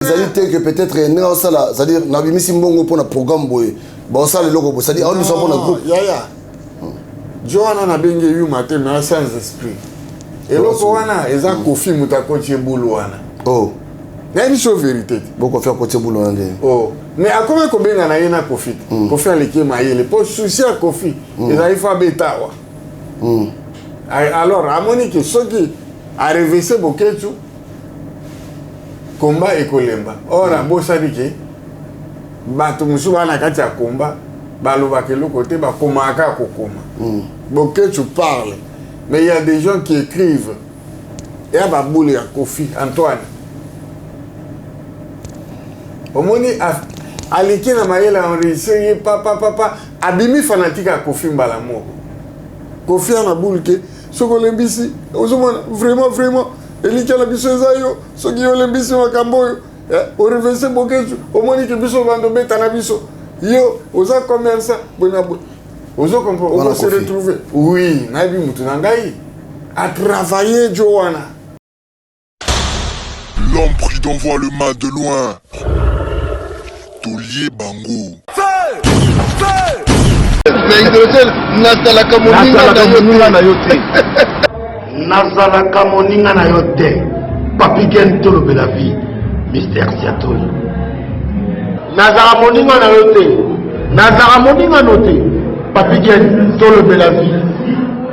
Ezali te que peut-être ndenge aosala, c'est-à-dire nabimisi mbongo mpo na programme boye, baosala eloko boye, c'est-à-dire aobimisa mpo na groupe. Yaya jo wana nabengi yuma te, mais sans esprit. Eloko wana eza Kofi moto akoti ebulu wana. Oh. Nayebi so vérité te. Bokofi akoti ebulu wana ndeni? Oh. Mais akomi kobenga na ye na Kofi te. Kofi aleki ye mayele mpo souci ya Kofi ezali fo abeta awa. Alors amoni ke soki arevese Boketsu, komba ekolemba. Or abosani ke bato mosusu baa na kati ya komba, balobaka eloko te, bakomaka kaka kokoma. Boketsu parle, mais il y a des gens qui écrivent. Eya babule ya Kofi Antoine. Omoni, aleki na mayele, enregistre ye papa papa, abimi fanatique ya Kofi mbala moko. Kofi ana bule ke soki olembisi, ozomona vraiment vraiment elikya na biso eza yo. Soki yo olembisi makambo oyo, orevese Boketsu, omoni ke biso bando obeta na biso, yo oza commerçant boye na boye, ozo comprendre? Wana oko se Kofi. Retrouver, oui, nayebi mutu na ngai atravaille jo wana. L'homme prudent voit le mal de loin. Taulier Bango. Nazalaka moninga na yo te. Nazalaka moninga na yo te. Papi Gen, tolobela vie. Mister Siatoli. Nazalaka moninga na yo te. Nazalaka moninga no te. Papi Gen, tolobela vie.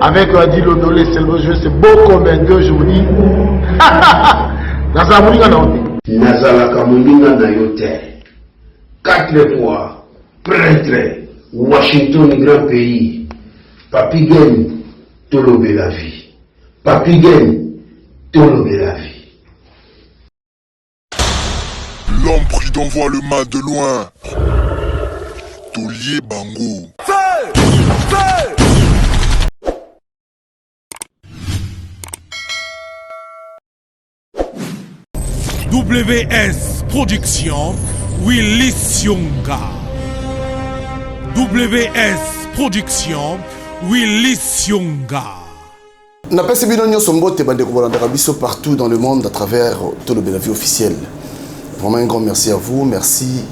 Avec Adi Londolé, c'est le jeu, c'est beau comme un deux journées. Nazalaka moninga na yo te. Nazalaka moninga na yo te. Quatre fois prêtre Washington, grand pays. Papi Gen, tolobela vie. Papi Gen, tolobela vie. L'homme prudent voit le mal de loin. Taulier Bango. Feu! Feu! WS Production, Willy Sionga. WS Production, Willy Sionga. Napesi bino nyonso mbote, bandeko bolandaka biso partout dans le monde à travers Tolobela Vie officielle. Vraiment un grand merci à vous, merci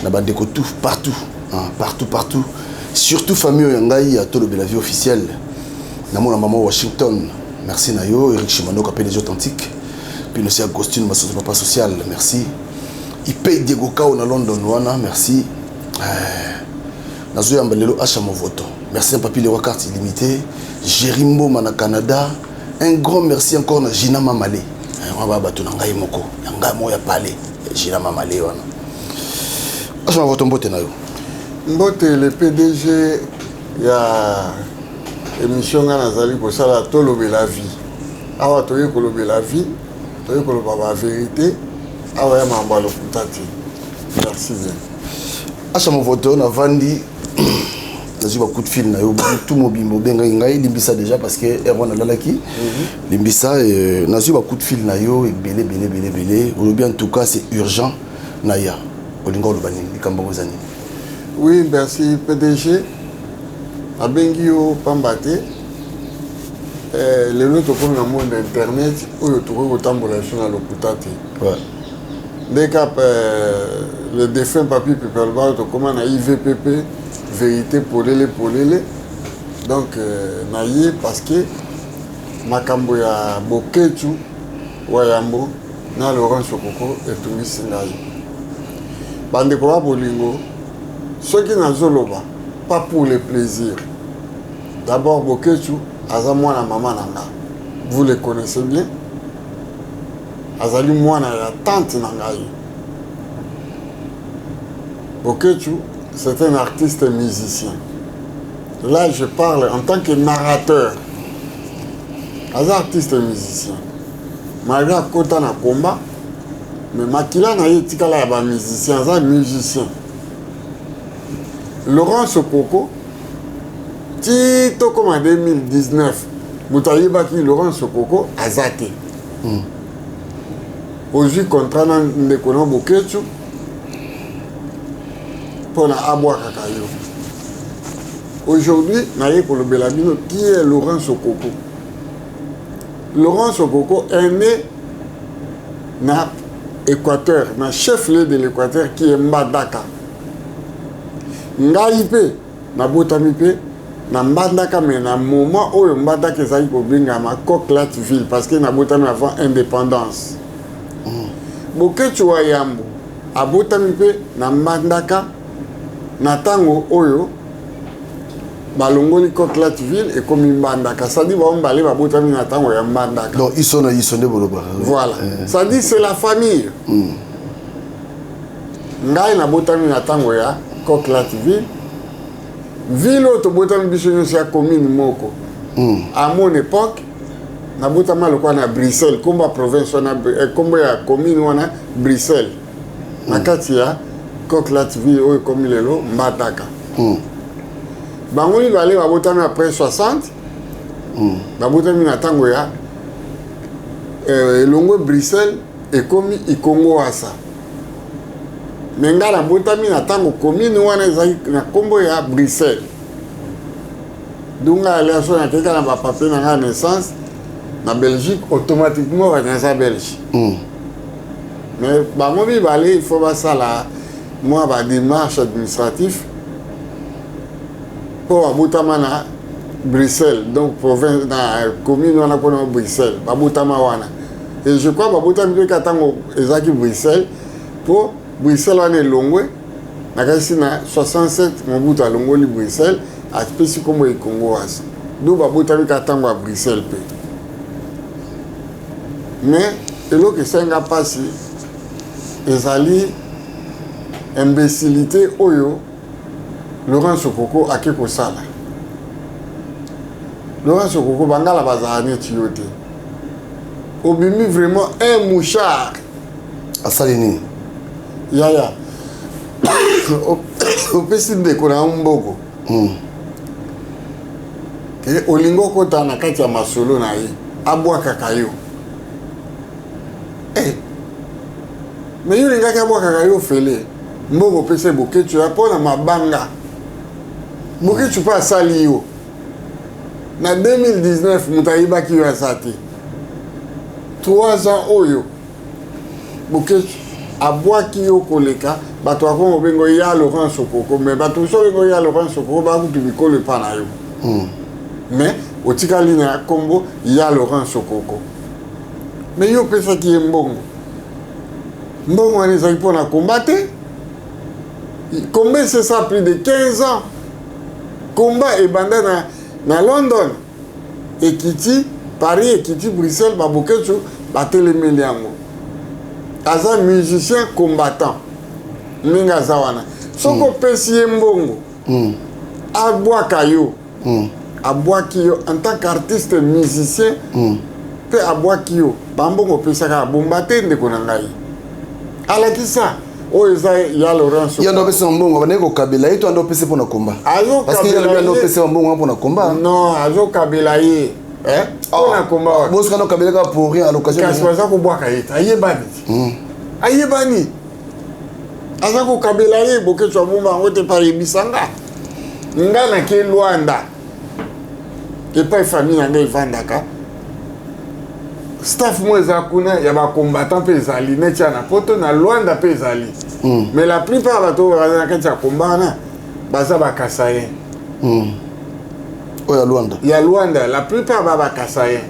na bandeko tout partout, hein, partout partout, surtout famille oyo ya ngai ya Tolobela Vie officielle. Namona mama Washington, merci na yo. Eric Chimanoka, PDG authentique, puis aussi Agostine Masoso, papa social, merci. Ipey Diego Kao na London wana, merci. Nazoyamba lelo Asha Movoto, merci na Papi Leroy, carte illimité, Jerry Mboma na Canada. Un grand merci encore na Gina Mamale. Wana baya bato na ngai moko ya ngai moko ya pale, Gina Mamale wana. Asha Movoto, mbote na yo. Mbote le PDG ya émission. Ngai nazali kosala Tolobela Vie. Awa toyei kolobela vie, toyei koloba bavérité awa ya mambo ya lokuta te. Merci bien. Asha Movoto, navandi, nazwi bacoup de fil na yo butu mobimba. Obengaki ngai, limbisa déjà parce que heure wana nalalaki, limbisa. Nazwi bacoup de fil na yo ebele ebele ebele ebele. Olobi en tout cas c'est urgent na ya olinga oloba nini, likambo yango eza nini? Oui, merci PDG. Abengi yo pamba te lelo tokomi na monde internet oyo tokoki kotambola biso na lokuta te. Nde kap le défunt Papi Pepe alobaka, tokóma na IVPP, vérité polele polele. Donc na ye parce que makambo ya Boketsu wa yambo na Laurent Sokoko etungisi ngai. Bandeko ba bolingo, soki nazoloba, pas pour le plaisir. D'abord, Boketsu aza mwana mama na nga, vous le connaissez bien, azali mwana ya tante na ngai. Boketsu, c'est un artiste musicien. Là, je parle en tant que narrateur. Aza artiste musicien malgré akota na combat, mais makila na ye etikala ya bamusicien, aza musicien. Laurent Sokoko, ti tokóma 2019, moto ayebaki Laurent Sokoko aza te. Ozwi contrat na ndeko na Boketsu mpona abwakaka yo. Aujourd'hui naye kolobela bino qui est Laurent Sokoko. Laurent Sokoko est né na Équateur, na chef lieu de l'Équateur qui est Mbandaka. Ngai mpe nabotami mpe na Mbandaka, mais na moment oyo Mbandaka ezalaki kobengama Coquelatville parce que nabotami avant indépendance. Boketshu wa Yambo abotami mpe na Mbandaka na ntango oyo balongoli Coquelatville, ekomi Mbandaka. C'est-à-dire bango mibale babotami na ntango ya Mbandaka. Donc iso na iso nde bolobaka. Voilà, c'est-à-dire c'est la famille. Ngai nabotami na ntango ya Coquelatville, ville oyo tobotami biso nyonso ya commune moko. À mon époque, nabotama lokola na Bruxelles, nkombo ya province wana, nkombo ya commune wana Bruxelles, na kati ya Coquelatville oyo ekomi lelo Mbandaka. Bango mibale babotami après 60, babotami na ntango ya elongwe Bruxelles, ekomi Ikongo Wasa. Me ngai nabotami na ntango commune wana ezalaki na nkombo ya Bruxelles. Donc ngai alia so nakeka na bapapier na ngai ya naissance na Belgique, automatiquement naza belge. Mais bango mibale, il faut basala mwa badémarche administratif mpo babotama na Bruxelles, donc province na commune wana mpona Bruxelles babotama wana. Et je crois babotami mpe ka ntango ezalaki Bruxelles, mpo Bruxelles wana elongwe nakasi na 67. Mobutu alongoli Bruxelles, apesi nkombo Ekongo Wasa. Donc babotami ka ntango ya Bruxelles mpe. Mais eloko esalinga mpasi ezali imbécilité oyo Laurent Sokoko ake kosala. Laurent Sokoko, bangala bazala neti yo te, obimi vraiment un mouchard. Asali nini? Yaya, opesi ndeko na yo mbongo, olingi okota na kati ya masolo na ye, abwakaka yo. Mais yo olingaki abwakaka yo ofele. Mbongo opesa Boketshu ya mpo na mabanga, Boketshu mpe asali yo na 2019. Moto ayebaki yo aza te. 3 ans oyo Boketshu abwaki yo koleka bato bakongo obengo ya Laurent Sokoko. Mais bato mosusu obengo ya Laurent Sokoko bakutu mikolo epa na yo, mais otikali na nkombo ya Laurent Sokoko. Mais yo opesaki ye mbongo. Mbongo wana ezalaki mpona combat te. Combat, c'est ça, plus de 15 ans combat ebanda na London, ekiti Paris, ekiti Bruxelles. Baboketshu batelemeli yango. Aza musicien combattant ndenge aza wana. Soki opesi ye mbongo, abwaka yo. Abwaki yo en tant qu'artiste musicien mpe abwaki yo. Bambongo opesaka, abomba te. Ndeko na ngai, alakisa oyo eza ya Laurent. Ye ando opesa mbongo, bandeki kokabela ye to ando opesa mpona combat? Parce que ye alobi ando opesa mbongo mpona combat. Non, azokabela ye mpona combat. Bosika ando okabela kaka pour rien à l'occasion. Kasi baza kobwaka ye te. Ayebani te, ayebani, aza kokabela ye. Boketshu abomba yango te mpe ayebisanga nga. Nake Lwanda epai famille na ngai evandaka, staff mo eza kuna ya bacombattant mpe ezali neti ya na Poto, na Lwanda mpe ezali. Mais la plupart bato oyo baza na kati ya combat wana baza bakasaïens. Oyo ya Lwanda? Ya Lwanda, la plupart ba bakasaïens.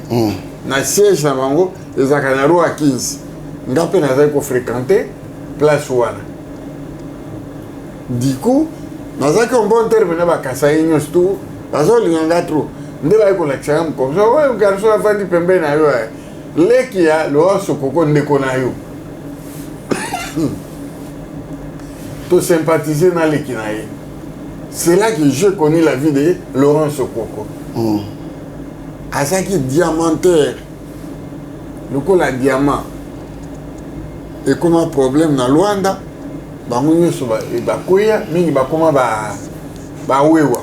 Na siège na bango ezalaka na Roi 15. Nga mpe nazali kofréquente place wana. Du coup nazalaki en bon terme na bakasaïens nyonso tu. Bazolinga nga trop nde baye kolakisa nga mokomso oyo garçon afandi pembeni na yo, leki ya Laurent Sokoko, ndeko na yo. Tosympathiser na leki na ye. C'est là que j'ai connu la vie de Laurent Sokoko. Azalaki diamantaire lokola diamant. Ekoma problème na Lwanda, bango nyonso bakwea, mingi bakoma bawewa.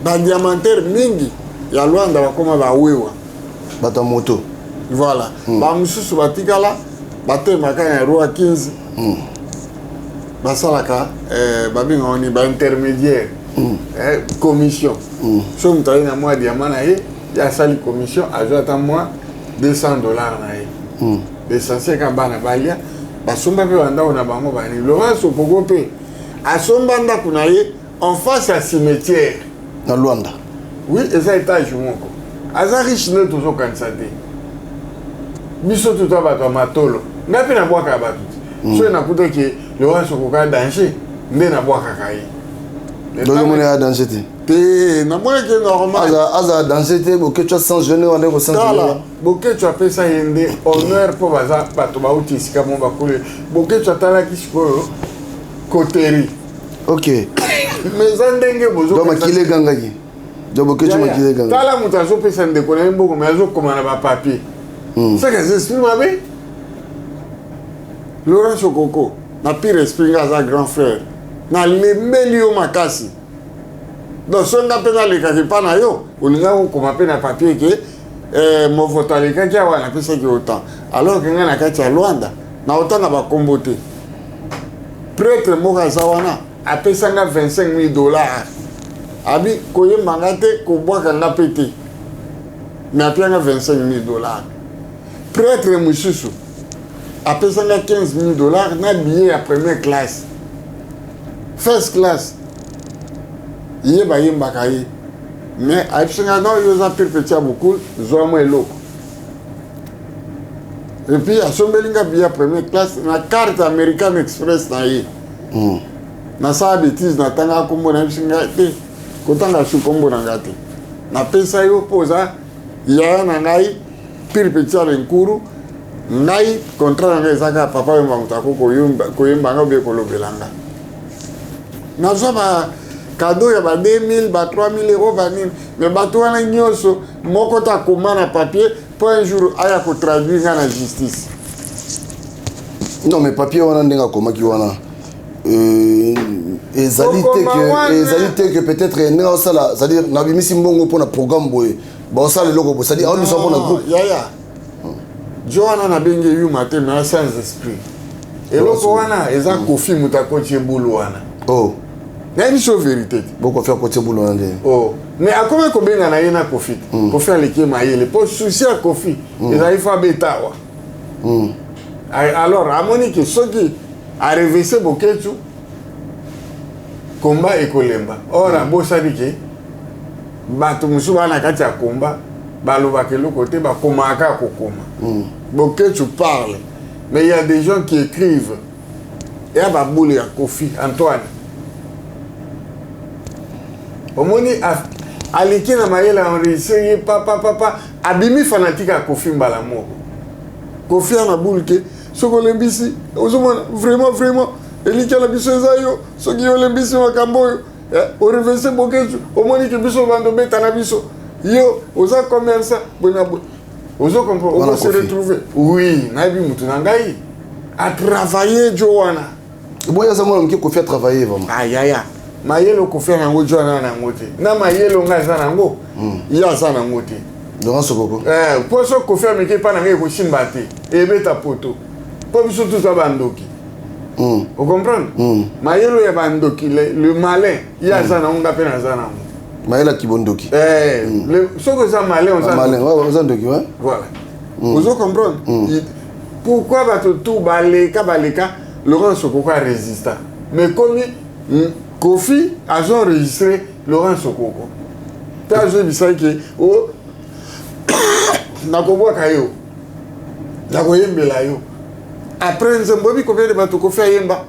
Badiamantaire mingi ya Lwanda bakoma bawewa. Bato ya moto. Voilà. Bamosusu batikala batemaka na Roi 15, basalaka babengaka nini, baintermédiaire, commission. So moto aye na mwa diamant na ye, ye asali commission, azwi ata mwa 200 $ na ye. L'essentiel kaka bana balia, basomba mpe bandako na bango bani. Laurent Sokoko mpe asomba ndako na ye en face ya cimetière. Na Luanda. Oui, eza étage moko. Aza riche nde tozokanisa te. Biso tuta bato ya matolo. Ngai mpe nabwakaka bato te. Soki nakutaki Laurent Sokoko ya danger, nde nabwakaka ye. Donc omoni ya danger te? Te, namonaki normal. Aza danger te, Boketshu sans jeune wana ko sans jeune. Boketshu apesa ye nde honneur mpo baza bato bauti esika mo bakoli. Boketshu atalaki sikoyo koteri. Ok. Mais eza ndenge bozo. Donc makili egangaki. Donc Boketshu makili egangaki. Tala moto azopesa ndeko na ye mbongo mais azokoma na bapapier. Saka eza esprit mabe. Laurent Sokoko na pire esprit nga aza grand frère. Nalembeli yo makasi. Donc soki nga mpe nalekaki mpa na yo, olingaki kokoma mpe na papier ke Movoto alekaki awa napesaki autant. Alors que nga na kati ya Luanda na otanga bakombo te. Prêtre moko aza wana apesa nga 25 000 $. Abi koyemba nga te, kobwaka nga mpe te. Mais apia nga 25 000 $. Prêtre mosusu apesa nga 15 000 $ na billet ya première classe. First class. Ye bayembaka ye. Mais ayebisi nga non, yo oza pire petit ya bokul, zwa mwa eloko. Et puis asombeli nga billet ya première classe na carte American Express na ye. Nasala bêtise, natanga kombo na yebisi nga te, kotanga su kombo na nga te. Napesa yo mpo oza yaya na ngai, pire petit ya lenkuru. Ngai contrat na ngai eza kaka papa oyo moto ako koyemba nga obie kolobela nga. Nazwa ba cadeau ya ba 2000, ba 3000 €, banini, mais bato wana nyonso moko te akoma na papier mpo un jour aya kotraduire nga na justice. Non, mais papier wana ndenge akomaki wana, ezali te que ezali te que peut-être ndenge osala, c'est-à-dire nabimisi mbongo mpona programme boye, baosala eloko boye, c'est-à-dire aobimisa mpona groupe. Yaya jo wana nabengi yuma te, mais sans esprit. Eloko wana eza Kofi moto akoti ebulu wana. Oh. Nayebi so vérité te. Bokofi akoti ebulu wana nde? Oh, mais akomi kobenga na ye na Kofi te. Kofi aleki ye mayele mpo souci ya Kofi ezali fo abeta awa. Alors amoni ke soki arevese Boketshu, komba ekolemba. Or abosani ke bato mosusu baa na kati ya komba balobaka eloko te, bakomaka kaka kokoma. Boketshu parle, mais il y a des gens qui écrivent. Eya babule ya Kofi Antoine. Omoni aleki na mayele, enregistre ye papa papa, abimi fanatique ya Kofi mbala moko. Kofi ana bule ke soki olembisi, ozomona vraiment vraiment elikya na biso eza yo. Soki yo olembisi makambo oyo, orevese Boketshu, omoni ke biso bando obeta na biso, yo oza commerçant boye na boye, ozo comprendre, oko se retrouver. Oui, nayebi mutu na ngai atravaille jo wana. Boye aza mwana moke, Kofi atravaille vraiment. Ayaya mayele Kofi yango jo wana nango te, na mayele ngai aza nango, ye aza nango te. Laurent Sokoko. Mpo so Kofi ameki epa na ngai ekosimba te, ebeta poto mpo biso tuza bandoki. Ocomprendre? Mayele ya bandoki, le malin, ye aza nango, nga mpe naza nango. Mayele ya kibondoki. Soki oza malin, oza ndoki. Voilà, ozo comprendre pourquoi bato tu baleka baleka. Laurent Sokoko arésista, mais komi Kofi azo enregistré Laurent Sokoko mpe azoyebisa ke o nakobwaka yo, nakoyembela yo après nzembo. Oyebi combien de bato Kofi ayemba?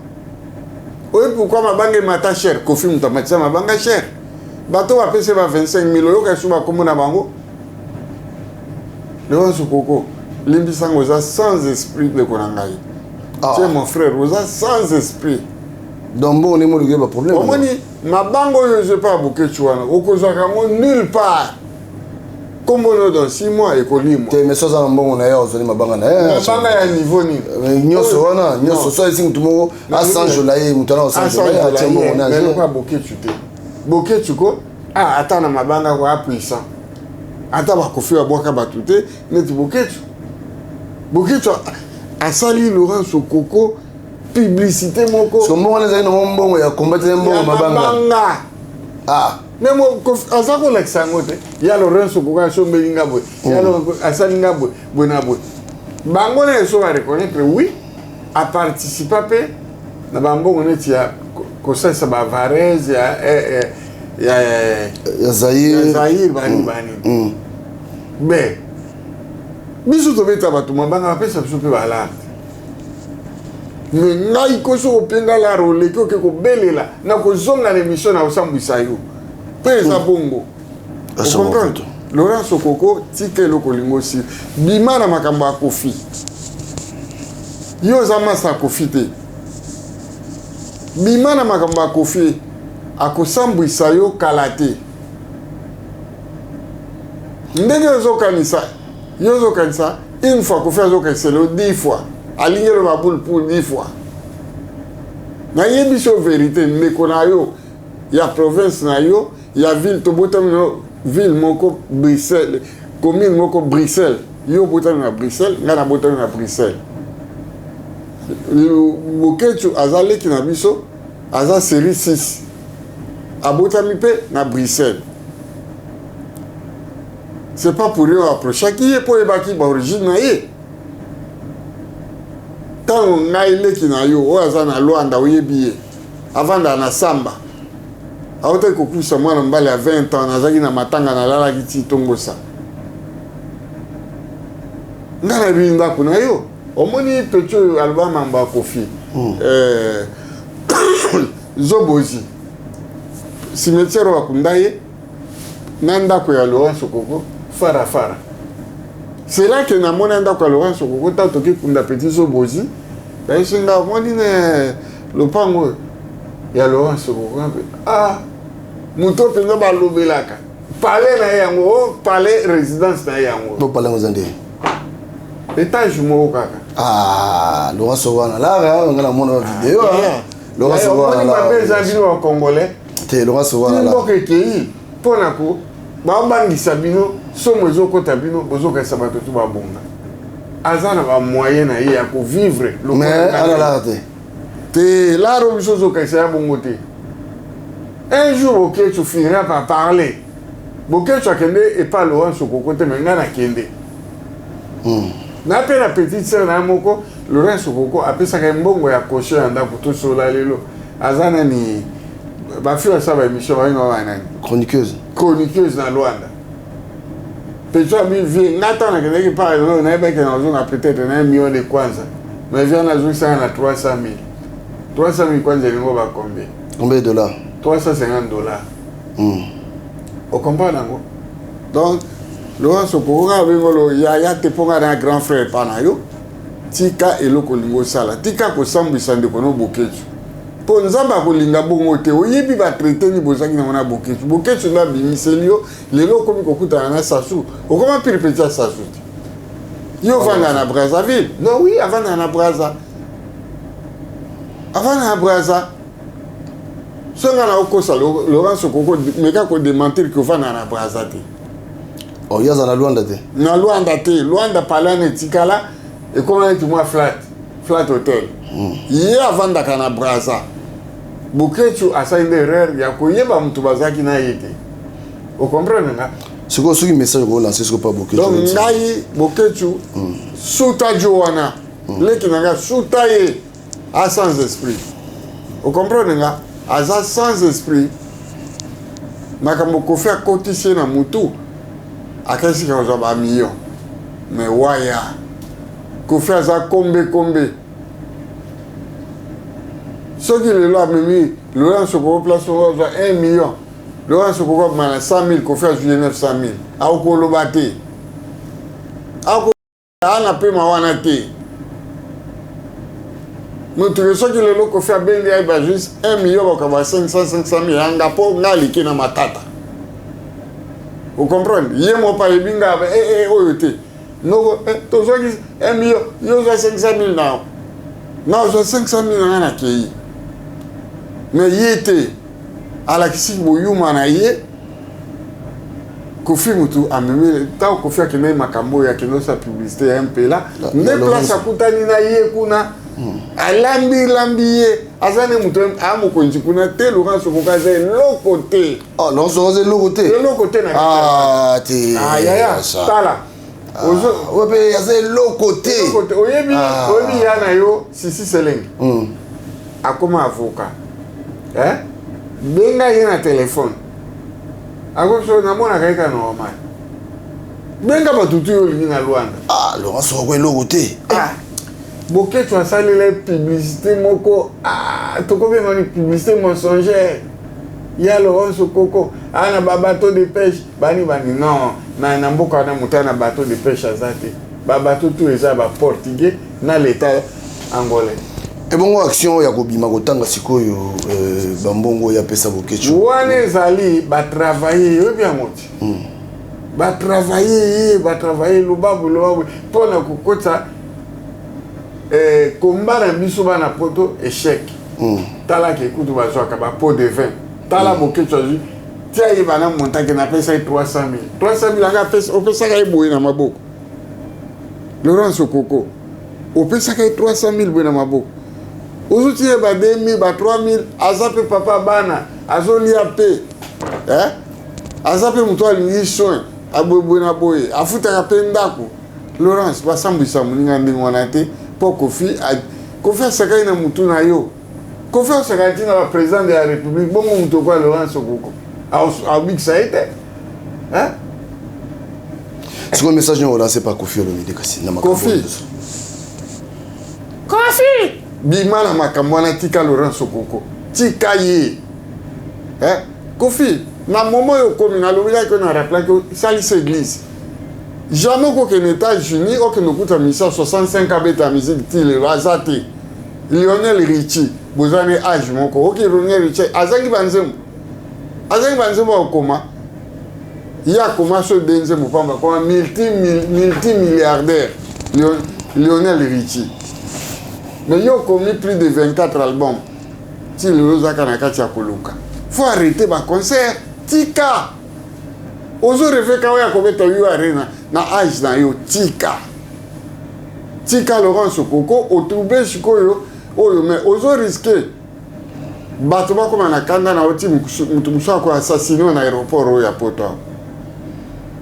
Oyebi pourquoi mabanga emata cher? Kofi moto amatisa mabanga cher. Bato bapesi ba 25 000, oyoka su bakombo na bango. Laurent Sokoko, limbisango, oza sans esprit, ndeko na ngai. Ah. Tiens, mon frère, oza sans esprit. Donc mbongo ndenge moluki baproblème. Omoni mabanga oyo ozwi epa ya Boketshu wana, okozwaka yango nulle part. Kombo no dans 6 mois ekolimwa. Te, mais so aza na mbongo na ye, ozwali mabanga na ye. Mabanga ya niveau nini? Nyonso wana nyonso, so esi motu moko asanjola ye, motu wana osanjola ye, atie mbongo na ye. Eloko Boketshu te. Boketshu ko ata na mabanga ko apuissant, ata bakofi babwaka bato te neti Boketshu. Boketshu asali Laurent Sokoko publicité moko. So mbongo wana ezali nango mbongo ya komba te, mbongo mabanga. Ah, mais aza kolakisa yango te. Ya Laurent Sokoko asombeli nga boye, ya asali nga boye boye na boye. Bango na eso ba reconnaître oui, a participa pe na ba mbongo neti ya kosalisa ba varese ya eh, eh, ya ya Zaïre, ya Zaïre bani bani. Mais biso tobeta bato mabanga bapesa biso mpe balarte. Mais ngai ko soki openga lara oleki oke kobelela na kozonga na émission na kosambwisa yo mpe eza bongo. Ocomprendre? Laurent Sokoko, tika eloko olingi osila. Bima na makambo ya Koffi. Yo oza masta ya Koffi te. Bima na makambo ya Koffi. Akosambwisa yo kala te. Ndenge ozokanisa, yo ozokanisa une fois Koffi azokanisela yo 10 fois. Alingi eloba boule pour 10 fois. Nayebi so verite ndeko na yo ya province na yo ya ville tobotami na ville moko Bruxelles, commune moko Bruxelles. Yo obotami na Bruxelles, ngai nabotami na Bruxelles. Boketshu aza leki na biso, aza série 6. Abotami pe na Bruxelles. C'est pas pour rien approchaki ye po oyebaki ba origine na ye. Tango ngai leki na yo oyo aza na Luanda oyebi ye. Avandaka na Samba. Autaki kokufisa mwana mobali ya 20 ans, nazalaki na matanga nalalaki ti tongosa. Ngai nayebi ndako na yo. Omoni petit oyo aloba mambo ya Koffi. Zobozi. Cimetière oyo akunda ye na ndako ya Laurent Sokoko fara fara. C'est là que namona ndako ya Laurent Sokoko tango toki kunda petit Zobozi. Bayebisi nga omoni ne lopango oyo ya Laurent Sokoko. Ah, moto mpenza balobelaka palais na ye yango, oh, palais résidence na ye yango. Bo palais ngo nde étage moko kaka. Ah, Laurent Sokoko na lara, nga na mona vidéo. Ah. Laurent Sokoko na lara. Mabe eza bino ba congolais. Te Laurent Sokoko na lara. Mboka ekei pona ko babangisa bino, somo ezokota bino, bozokasa bato tu babonga. Aza na ba moyen na ye ya ko vivre. Mais ala lara te. Te lara biso ozokasa ya bongo te. Un jour Boketshu finira par parler. Boketshu akende epa Laurent Sokoko te, mais nga nakende. Na pe na petite sœur na moko Laurent Sokoko apesaka ye mbongo ya caution ya ndako tosola lelo. Aza nani ba fille asala ba émission ba benga ba nani? Chroniqueuse. Chroniqueuse na Luanda. Pecho abi vie nga ntango nakendaki par exemple nayebaki na ozonga peut-être na 1 million de kwanza. Mais vie nazongisaka na 300 000. 300 000 kwanza elingo ba combien? Combien de dollars? 350 $. O comprendre yango? Donc Laurent Sokoko nga abengo lo yaya te mpo nga na grand frère pa na yo. Tika eloko olingi osala, tika kosambwisa ndeko no Boketshu. Mpo Nzambe akolinga bongo te. Oyebi ba traité ni bozalaki nango na Boketshu. Boketshu nde abimiseli yo, lelo okomi kokutana na Sassou. Okoma pire petit ya Sassou te. Yo ovanda na Brazzaville. Non, oui, avanda na Brazza. Avanda na Brazza. Soki nga na okosa Laurent Sokoko meka ko démentir que ovanda na Brazza te. Oh, yo aza na Luanda te. Na Luanda te. Luanda palane etikala ekoma neti mwa flat, flat hotel. Ye avandaka na Brazza. Boketshu asali nde erreur ya koyeba mutu bazalaki na ye te. O comprendre nga? Sikoyo soki message ko lancer sikoyo pa Boketshu. Donc ngai Boketshu suta jo wana. Leki na nga suta ye a sans esprit. O comprendre nga? Aza sans esprit. Makambo Koffi akotisi ye na mutu akasi kozwa ba million. Mais waya Koffi aza kombe kombe. Soki lelo amemi Laurent Sokoko place oyo azwa 1 million, Laurent Sokoko abima na 100 000, Koffi azwi ye 900 000. Akoloba te. Ana pema wana te. Mutu soki lelo Koffi abendi aye ba juste 1 million bakaba 500 500 000 yanga po nga aleki na matata. Vous comprenez? Ye mo pa yebi nga eh eh oyo te. Noko eh tozwaki 1 million, yo ozwa 500 000 na yo. Nga ozwa 500 000 na nga na kei. Mais ye te alakisi boyuma na ye. Koffi mutu amemi ntango Koffi akendaki makambo oyo akende osala publicité ya MPLA nde place akutani na ye kuna alambi lambi ye aza ne moto aya mokonzi kuna te. Laurent Sokoko aza eloko te. Ah, Laurent Sokoko aza eloko te. Eloko te na Ah, te. Ah, yaya, tala. Oyo mpe aza eloko te. Oyebi ah. Oyebi ya na yo Sisi Selenge akoma avocat eh? Benga ye na telefone, akoso namonaka ye ka normal. Benga bato tu yo olingi na Lwanda. Ah, Laurent Sokoko eloko te. Ah. Boketshu asalela ye publicité moko, ah, tokobenga ni publicité mensongère ya Laurent Sokoko aa na babateau de pêche bani bani. Non, na mboka wana moto na bateau de pêche aza te. Babateau tout eza baportugais na l'état angolais. Ebongo action ya kobima kotanga sikoyo bambongo oyo apesa Boketshu? Wana ezali batravaille, oyebi yango ti batravaille ye, batravaille lubabu lubabu mpona kokotisa komba na biso bana poto échec. Talaka ekutu bazwaka bapots de vin. Tala, Boketshu azwi tia ye bana montake, napesa ye 300 000, 300 000 anga opesaka ye boye na maboko. Laurent Sokoko, opesaka ye 300 000 boye na maboko, ozotia ye ba 2 000, ba 3 000. Aza mpe papa bana, azolia mpe eh? Aza mpe moto alingi soin, aboyeboye na boye, afutaka mpe ndako. Laurence, basambwisa moninga ndenge wana te mpo Kofi, Kofi asakaki na motu na yo. Kofi asakaki ntina baprésident de la République. Bongo moto okwa Laurent Sokoko abikisa ye te? Sikoyo message nini olance pa Kofi Olomide kasi na makambo? Kofi, Kofi, bima na makambo wana. Tika Laurent Sokoko, tika ye eh? Kofi, na moment oyo okomi, nalobelaki oyo, na rappelaki, salisa église. Jamais okokende États-Unis, okende okuta musicien 65 abeta musique ti lelo, aza te. Lionel Richie, boza ne age moko. Oki Lionel Richie azangi banzembo? Azangi banzembo ya kokoma? Ye akoma so de nzembo pamba, akoma multi milliardaire, Lionel Richie. Mais yo okomi plus de 24 albums, ti lelo ozaka na kati ya koluka. Faut arrêter baconcert, tika. Ozo rêver ka oyo akobeta yo Arena na age na yo? Tika, tika Laurent Sokoko. Otrouble sikoyo oyo, mais ozo risquer bato bakoma na kanda na yo ti moto mosusu ako assassiner na aéroport oyo ya poto awa.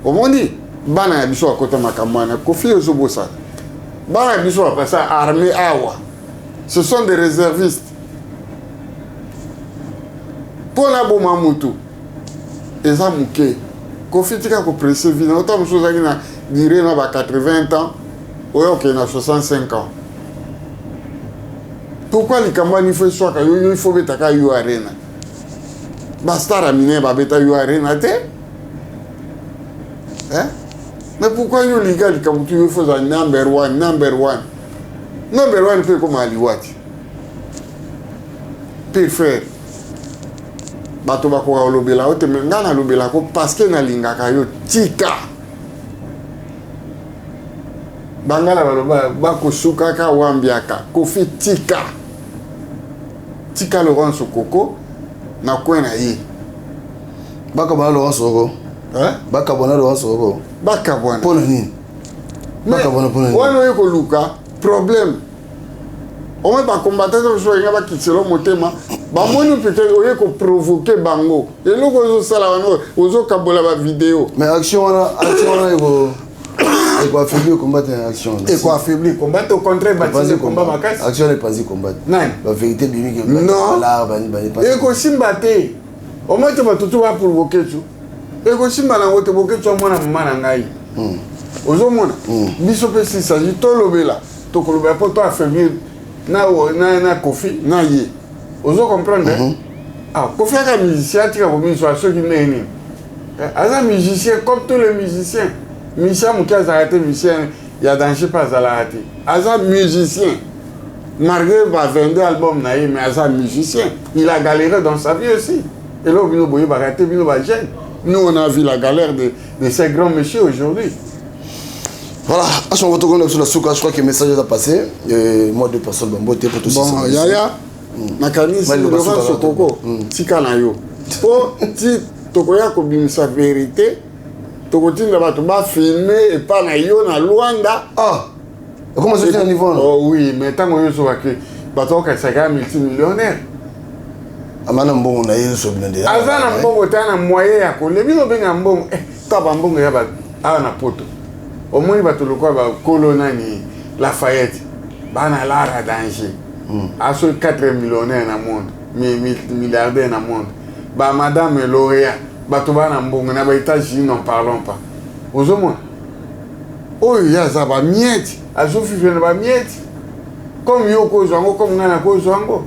Omoni bana ya biso bakota makambo wana. Kofi, ozobosana bana ya biso bapasa armée awa, ce sont des réservistes. Mpo na boma mutu eza moke. Kofi, tika kopresser vie na ota mosusu. Ozalaki na dire na ba 80 ans, oyo okende na 65 ans. Pourquoi likambo wana ifo eswaka yo? Yo ifo obetaka yo Arena. Bastar ya minene babeta yo Arena te, eh? Mais pourquoi yo olinga likambo tu yo ifo ozala number one, number one, number one? Mpe ekoma liwa ti pire frère. Bato bakoka kolobela yo te, mais ngai nalobelako parce que nalingaka yo. Tika. Bangala baloba bakosukaka wambiaka. Kofi, tika, tika Laurent Sokoko na coin na ye. Bakabwana Laurent Sokoko? Hein? Bakabwana Laurent Sokoko? Bakabwana. Mpo na nini bakabwana? Mpo na nini? Wana oye koluka problème. Omoi bacombattant mosusu balinga bakitiselo motema, bamoni peut-être oye koprovoquer bango. Eloko ozosala wana, ozokabola bavideo. Mais action wana, action wana ekoaffaiblir combat te? Action wana ekoaffaiblir combat? Au contraire, batindi combat makasi. Action wana epanzi combat? Nani? Bavérité bimiki. Non, ekosimba te. Omoi te, bato tu baprovoquer tu, ekosimba nango te. Boketshu mwana mama na ngai, ozomona biso mpe sisagi tolobela, tokolobela mpo to affaiblir na Kofi na ye. Ozo comprendre? Ah, Kofi aka musicien, atika komiswa soki ndenge nini. Aza musicien comme tous les musiciens. Musicien moke azalaka te, musicien ya danger mpe azalaka te. Aza musicien malgré ba 22 album na ye, mais aza musicien. Il a galéré dans sa vie aussi. Eloko bino boyebaka te, bino bajeune. Nous, on a vu la galère de ces grands messieurs aujourd'hui. Voilà, à ce moment on a suka, je crois que le message est passé. Et moi, deux personnes, bon, beauté pour tous. Bon, yaya, nakanisi Laurent Sokoko, tika na yo. Po ti tokoya kobimisa vérité, tokotinda bato bafilme epa na yo na Luanda. Ah, comment ça na niveau? Oh oui, mais ntango oyo ozokaki, bato okanisaka ya multimillionnaire. Amana mbongo na ye nyonso bino nde. Aza na mbongo te, na moyen ya kolia. Bino obenga mbongo, ta bambongo ya bato awa na poto. Omoni bato lokola bakolo nani Lafayette, bana lara danger. Aso 4 millionnaire na monde, milliardaire na monde. Ba madame lauréat, bato bana mbongo na ba États-Unis, n'en parlons pas. Ozomona oyo ye aza ba miettes, azovivre na ba miettes comme yo okozwa yango, comme ngai nakozwa yango.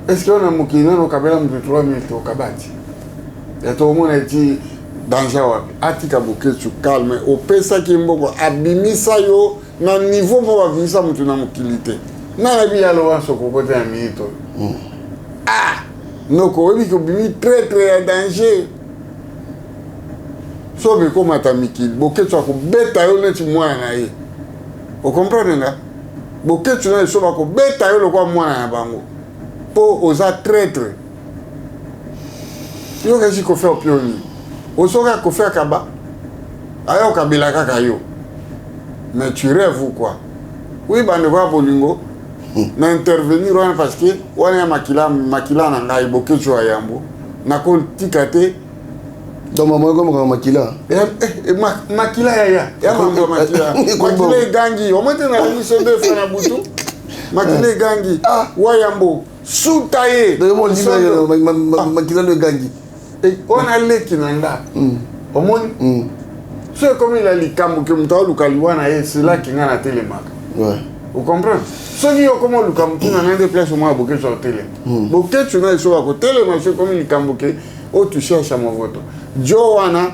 Est ce que oyo na mokili nano okabela moto 3000 to okabati ya tokomona eti danger wapi? Atika Boketshu calme. Opesaki mbongo, abimisa yo na niveau mpo babimisa motu na mokili te. Nayebi ya loba sokoko te na minute oyo. Ah, noko, oyebi ke obimi traître ya danger. So bekomata mikili, Boketshu akobeta yo neti mwana na ye. Ocomprendre nga? Boketshu na ye so bakobeta yo lokola mwana na bango, mpo oza traître. Yo kasi Kofi opioni osoki Kofi akaba aya okabela kaka yo, mais tu rêves ou quoi? Oui, bandeko ya bolingo, na intervenir wana parce que wana ya makila, makila na ngai Boketshu ya yambo, nakotika te. Donc mama ekomaka makila. Makila yaya ya mambo ya makila, makila egangi. Omoi te nalangi so deux fois na butu, makila egangi. Wayambo suta ye. Makila no egangi. Oyo naleki na nga, omoni so ekomi na likambo ke moto aoluka liwa na ye, selaki nga natelemaka. Ocomprendre? Soki yo okoma oluka motu na ngai nde place omona Boketshu akotelema. Boketshu na eso akotelema so ekomi likambo ke oyo touche ya movoto jo wana.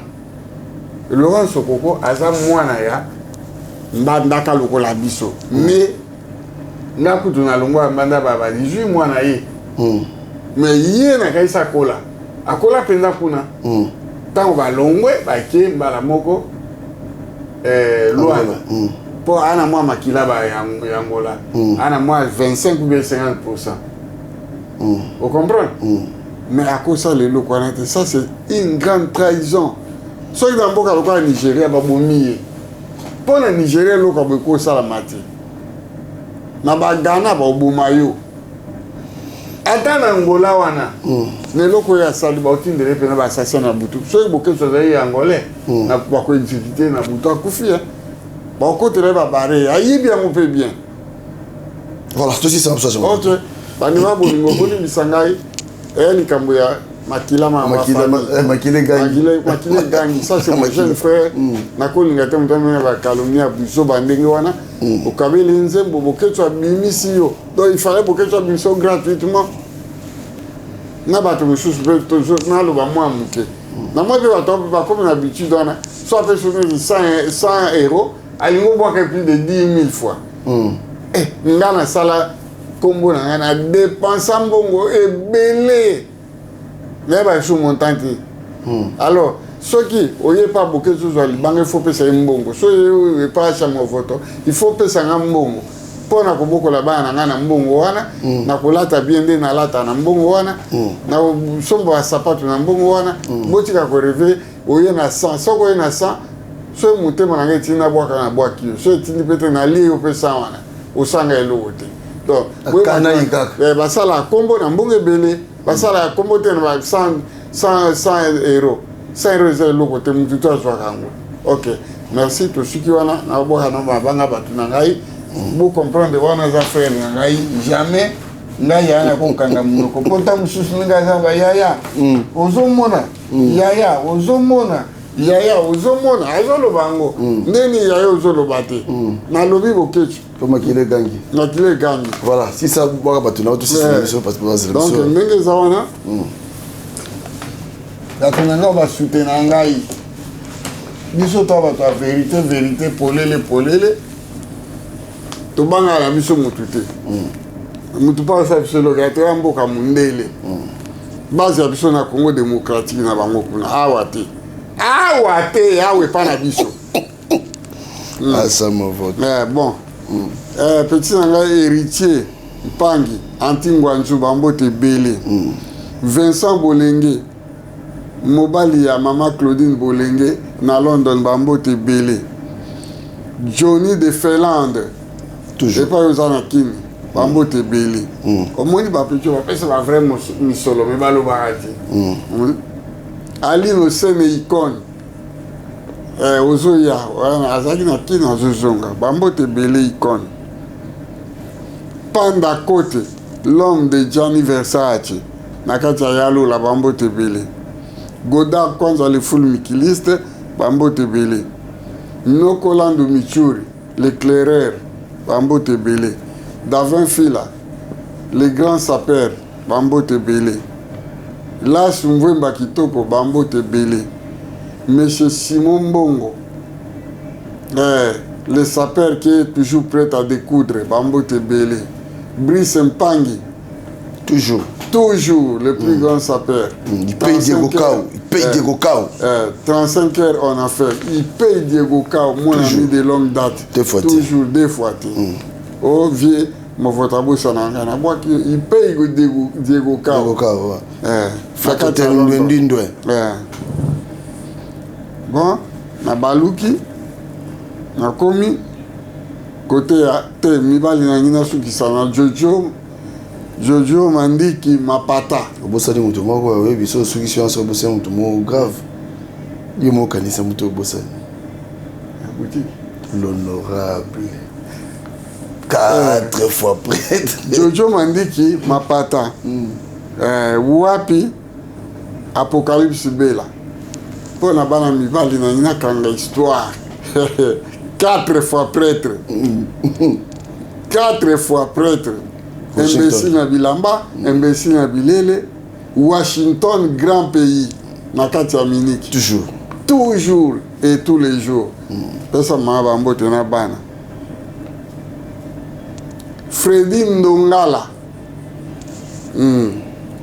Laurent Sokoko aza mwana ya Mbandaka lokola biso, mais nga kutu nalongwa ya Mbanda ba 18 mois na ye, mais ye nakayisa akola, akola mpenza kuna. Ntango balongwe bake mbala moko Lwanda, mpo ana mwa makila ba ya Angola, ana mwa 25 ou bien 50%. Ocomprendre? Mais akosala eloko wana te. Ça, c'est une grande trahison. Soki na mboka lokola Nigeria, babomi ye. Mpo na Nigeria eloko ya boye ekosalama te. Na Bagana baoboma yo, ata na Angola wana. Na eloko oyo asali, baotindele mpena baassassins na butu. Soki Boketshu azali ya Angolais, bakoexécute na butu, akufi. Bakotela ye babare, ayibi yango mpe bien. Voilà, tosisa biso. Ok, bandima bolingo, bolimbisa ngai, eya likambo ya makila. Makila egangi. Makila egangi. Ça, c'est mon jeune frère. Nakolinga te moto amena bacalomnie ya biso bandenge wana. Okabeli nzembo, Boketshu abimisi yo. Donc il fallait Boketshu abimisi yo gratuitement na bato mosusu mpe. Naloba mwa moke na mwa mpe bato bakomi na habitude wana. So apesi neti 100 euro, alingi obwaka plus de 10 000 fois. Nga nasala nkombo na ngai, na dépensa mbongo ebele, nayeba lisusu montant te. Alors soki oye pa Boketshu ozwa libanga, il faut opesa ye mbongo. Soki epa acha movoto, il faut opesa nga mbongo mpo na kobokola bana na ngai na mbongo wana, na kolata bien nde nalata na mbongo wana, na kosomba basapato na mbongo wana. Botika korêver. Oye na 100, soki oye na 100, soki motema na ngai etindi nabwaka, nabwaki yo. Soki etindi mpe te, nalie yo mpe 100 wana, osanga eloko te. Donc basalaka nkombo na mbongo ebele, basalaka nkombo te na ba 100 euro. 100 euro eza eloko te, motu to azwaka yango. Ok, merci, tosuki wana. Nabwaka na mabanga bato na ngai, bocomprendre, wana aza frère na ngai. Jamais ngai yaya nakokanga monoko, mpo ntango mosusu ndenge aza bayaya, ozomona yaya, ozomona yaya, ozomona azoloba yango ndeni. Yaya ozoloba te, nalobi Boketshu. Po makila egangi. Makila egangi. Voilà, sisa bwaka bato na yo, tosisa biso parce que bazela. Donc ndenge eza wana, bato na ngai basoutenir ngai, biso to bato ya vérité, vérité polele polele, tobangaka na biso motu te. Motu mpo asala biso eloko ya toya mboka mondele, base ya biso na Congo démocratique na bango kuna. Awa te, awa te, awa epa na biso. Asa movoto. Bon, petit na ngai Héritier Mpangi Anti Ngwanzu, bambote ebele. Vincent Bolenge, mobali ya mama Claudine Bolenge na London, bambote ebele. Johnny de Finlande, epai oza na Kini, bambote ebele. Omoni bapetits bapesa bavrai misolo, me balobaka te. Aline Osene, icone. Eh, ozoya wana azalaki na kino azozonga bambote ebele icone panda kote l'homme de Gianni Versace na kati ya yalola bambote ebele Godard Kwanza le full mikiliste bambote ebele Noko Landu Michuri l'éclaireur bambote ebele Davin Fila le grand sapeur bambote ebele Las Mvwemba Kitoko bambote ebele Monsieur Simon Mbongo eh, le sapeur qui est toujours prêt à découdre bambote ebele Brice Mpangi Toujours. Toujours le plus grand sapeur. Il paye Diego Cao. Il paye Diego Cao. 35 heures on a fait. Il paye Diego Cao, mon ami de longue date. Deux fois Toujours deux fois. Oh vieux, mavota bosana nga nabwaki il paye Diego, Diego Cao. Diego Cao, ouais. Eh, Frère na kati ya Ndindwe. Eh. Bon, nabaluki nakomi kote ya te mibali na ngai nasukisa na Jojo Jojo Mandiki Mapata. Obosani moto moko oyebi so osukisi wana so obosani moto moko grave yo moko okanisa moto obosani l'honorable quatre fois prêtre Jojo Mandiki Mapata. Eh, wapi Apocalypse Bela mpo na bana mibali na ngai nakanga histoire quatre fois prêtre quatre fois prêtre Washington. Imbécile na bilamba, imbécile na bilele. Washington grand pays na kati ya Munich. Toujours. Toujours et tous les jours. Pesa mama bambote na bana. Freddy Ndongala.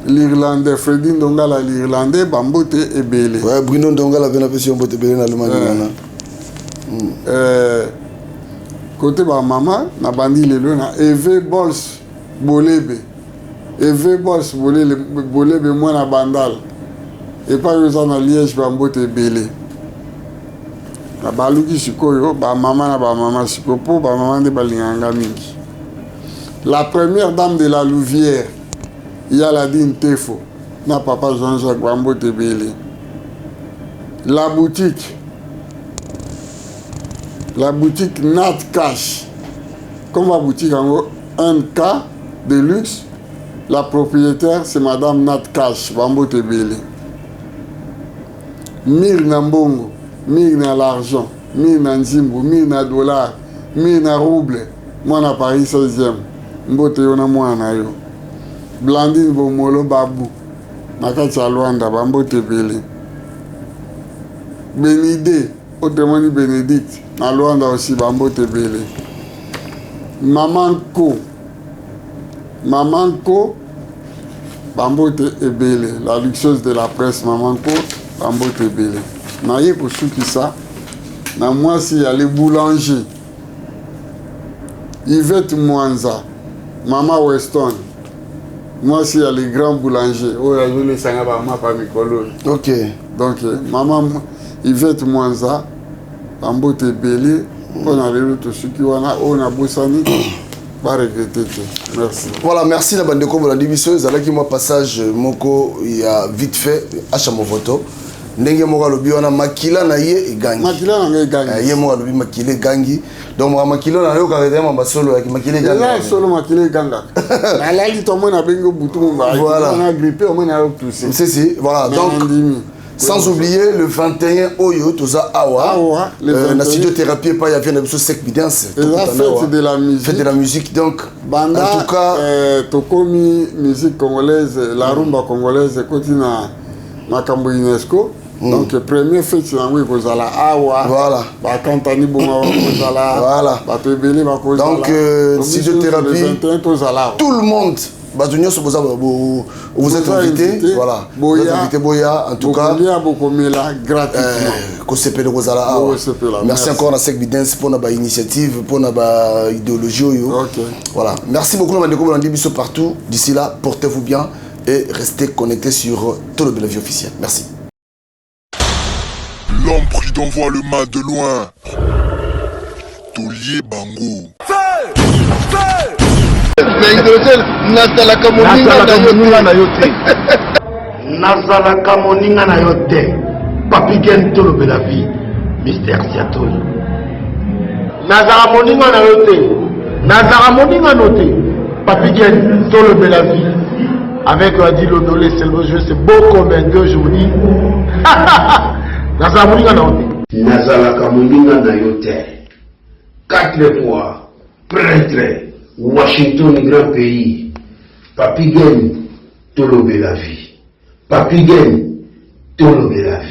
L'Irlandais, Freddy Ndongala l'Irlandais, bambote ebele. Ouais, Bruno Ndongala mpe napesi yo mbote ebele na Allemagne wana. Côté ba mama na bandi lelo na Eve Bols Bolebe. Eve Bols Bolebe, Bolebe mwana Bandal. Epai oza na Liège bambote ebele. Na baluki sikoyo ba mama na ba mama sikoyo po ba mama nde balingaka nga mingi. La première dame de la Louvière, Yaladine Tefo, na papa Jean-Jacques bambote ebele. La boutique, la boutique Nat Cash, comme la boutique en gros NK de luxe, la propriétaire c'est madame Nat Cash, bambote ebele. Mire na mbongo, mire na l'argent, mire na nzimbu, mire na dollar, mire na rouble, mwana Paris 16e, mbote yo na mwana na yo. Blandine Bomolo Babu, na kati ya Luanda, bambote ebele. Benide, autrement dit Bénédicte, na Luanda aussi, bambote ebele. Maman Ko, Maman Ko, bambote ebele. La luxueuse de la presse, Maman Ko, bambote ebele. Naye kosukisa na mwasi ya le boulanger Yvette Mwanza, Mama Weston, mwasi ya le grand boulanger oyo azolesanga bamapa mikolo. Ok. Donc Mama Yvette Mwanza, bambote ebele mpona lelo tosuki wana oyo nabosani baregretter te. Merci. Voilà, merci na bandeko bolandi biso. Ezalaki mwa passage moko ya vite fait Acha Movoto ndenge moko alobi wana makila na ye egangi. Makila na ngai egangi. Eh, ye moko alobi makila egangi. Donc mwa makila na yo kaka ezali masolo yaki makila eza egangi. Solo makila egangaka. Nalali to omoi nabengi butu momba. Voilà. Na grippe omoi na touse. Si si, voilà. Mais Donc nandimi. Sans oublier le 21 oyo toza awa, Awa, le na 21. studio thérapie epai ya vie na biso Sec Bidance. Eza fête de la musique. Fête de la musique donc. Banda en tout cas tokomi musique congolaise, la rumba congolaise ekoti na makambo UNESCO. Donc première fête yango ekozala awa. Voilà. Bakantani bonga bakozala. Voilà. Bato ebele bakozala. Donc, Donc, studio biso, thérapie. le 21 tozala awa. Tout le monde bato nyonso boza vous êtes Boza invité, invité. voilà. Boya. Vous êtes invité boya en tout cas. Bokolia, bokomela gratuitement. Kosepela kozala awa. Bokosepela, Merci merci. encore na Sec Bidens mpona bainitiative, mpona baidéologie oyo. Ok. Voilà, merci beaucoup na bandeko bolandi biso partout. D'ici là, portez-vous bien et restez connectés sur Tolobela Vie officielle. Merci. L'homme prudent voit le mal de loin. Taulier Bango. Nazalaka moninga na yo te. Nazalaka moninga na yo te. Papi Gen Tolobela Vie. Mister Siatoli. Nazala moninga na yo te. Nazala moninga no te. Papi Gen, tolobela vie. Avec Adi Londole, c'est le jeu, c'est beau comme un deux aujourd'hui. Nazala moninga na yo te. Nazalaka moninga na yo te. Quatre fois prêtre Washington grand pays. Papi Gen, tolobela vie. Papi Gen, tolobela vie.